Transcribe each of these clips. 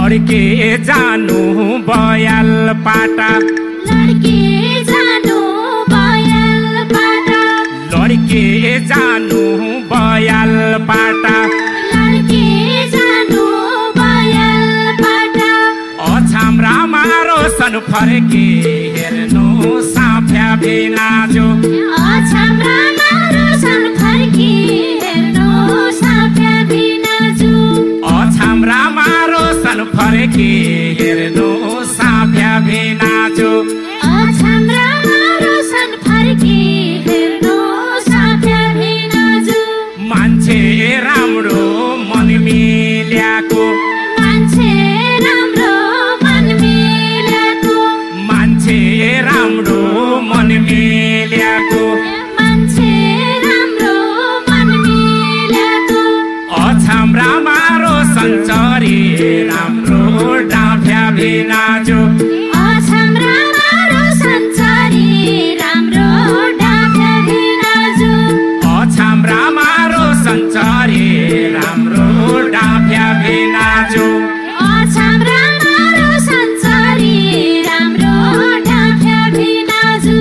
लड्के जानु बयाल पाटा लड्के जानु बयाल पाटा लड्के जानु बयाल पाटा लड्के जानु बयाल पाटा अछाम्रामा रोशन फर्के हेर्नु साफ्या बिनाजु अछाम्रामा रोशन फर्के हेर्नु साफ्या बिनाजु अछाम्रामा रोशन फर्के हेर्नु साफ्या बिनाजु अछाम्रामा रोशन फर्के हेर्नु साफ्या बिनाजु मान्छे राम्रो मन मिल्याको मान्छे राम्रो मन मिल्याको मान्छे राम्रो मन मिल्याको मान्छे राम्रो मन मिल्याको अछाम्रामा रोशन चरी राम्रो डाँफ्या बिनाजु अछाम्रामा रोशन चरी राम्रो डाँफ्या बिनाजु अछाम्रामा रोशन चरी राम्रो डाँफ्या बिनाजु अछाम्रामा रोशन चरी राम्रो डाँफ्या बिनाजु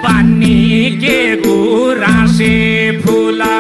पानी के गुराँसे फुला